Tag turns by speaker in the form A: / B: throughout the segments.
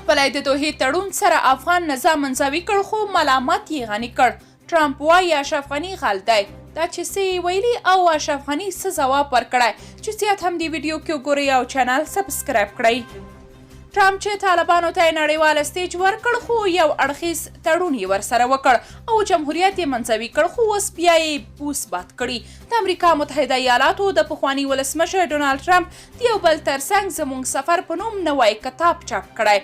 A: خپله د دوحې تړون سره افغان نظام منزوي کړ خو ملامت یې غني کړ. ټرمپ وايي اشرف غني غل دی. دا چې څه یې ویلي او اشرف غني څه ځواب ورکړی جزئیات هم دې ویډیو کې وګورئ او چینل سبسکرایب کړئ. ټرمپ چې طالبانو ته یې نړیوال ستیج ورکړ خو یو اړخیز تړون یې ورسره وکړ او جمهوریت یې منزوي کړ خو اوس بیا یې بوس باد کړي. د امریکا متحده ایالاتو د پخواني ولسمشر ډونالډ ټرمپ د یو بل ترڅنګ زمونږ سفر په نوم نوی کتاب چاپ کړی.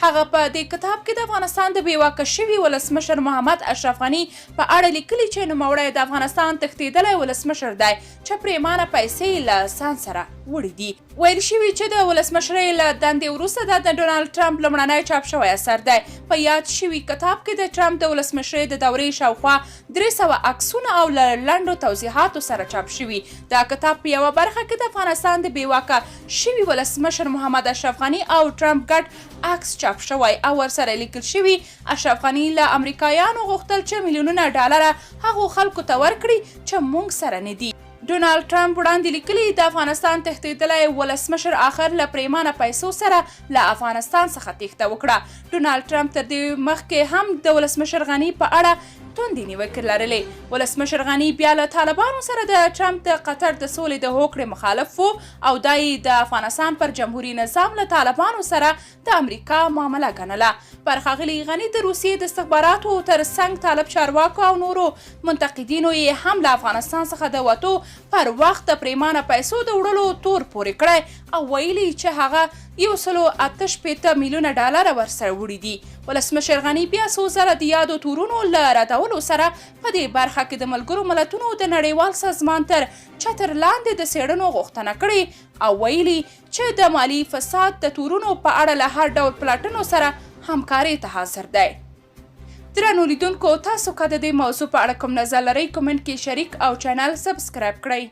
A: هغه په دې کتاب کې د افغانستان د بې واکه شوي ولسمشر محمد اشرف غني په اړه لیکلي چې نوموړی د افغانستان تښتېدلی ولسمشر دی چې پرېمانه پیسې یې له ځان سره وړي دي. ویل شوي چې د ولسمشرۍ له دندې وروسته دا د ډونالډ ټرمپ لومړنی چاپ شوی اثر دی. په یاد شوي کتاب کې د ټرمپ د ولسمشرۍ د دورې شاوخوا 300 عکسونه او له لنډو توضیحاتو سره چاپ شوي. دا کتاب په یوه برخه کې د افغانستان د بې واکه شوي ولسمشر محمد اشرف غني او ټرمپ ګډ عکس چاپ شوی او ورسره لیکل شوي، اشرف غني له امریکایانو غوښتل چې میلیونونه ډالره هغو خلکو ته ورکړي چې مونږ سره نه دي. ډونالډ ټرمپ وړاندې لیکلي، د افغانستان تښتېدلی ولسمشر اخر له پرېمانه پیسو سره له افغانستان څخه تېښته وکړه. ډونالډ ټرمپ تر دې مخکې هم د ولسمشر غني په اړه توندې نیوکې لرلې. ولسمشر غني بیا له طالبانو سره د ټرمپ د قطر د سولې د هوکړې مخالف و او دا یې د افغانستان پر جمهوري نظام له طالبانو سره د امریکا معامله ګڼله. پر ښاغلي غني د روسیې د استخباراتو تر څنګ طالب چارواکو او نورو منتقدینو یې هم له افغانستان څخه د وتو پر وخت د پریمانه پیسو د وړلو تور پورې کړی او ویلي چې هغه 168 میلیونه ډالره ورسره وړي دي. ولسمشر غني بیا څو ځله د یادو تورونو له ردولو سره په دې برخه کې د ملګرو ملتونو د نړیوال سازمان تر چتر لاندې د څېړنو غوښتنه کړې او ویلي چې د مالي فساد د تورونو په اړه له هر ډول پلټنو سره همکارۍ ته حاضر دی. درنو لیدونکو تاسو که د دې موضوع په اړه کوم نظر لرئ کومنټ کې شریک او چینل سبسکرایب کړئ.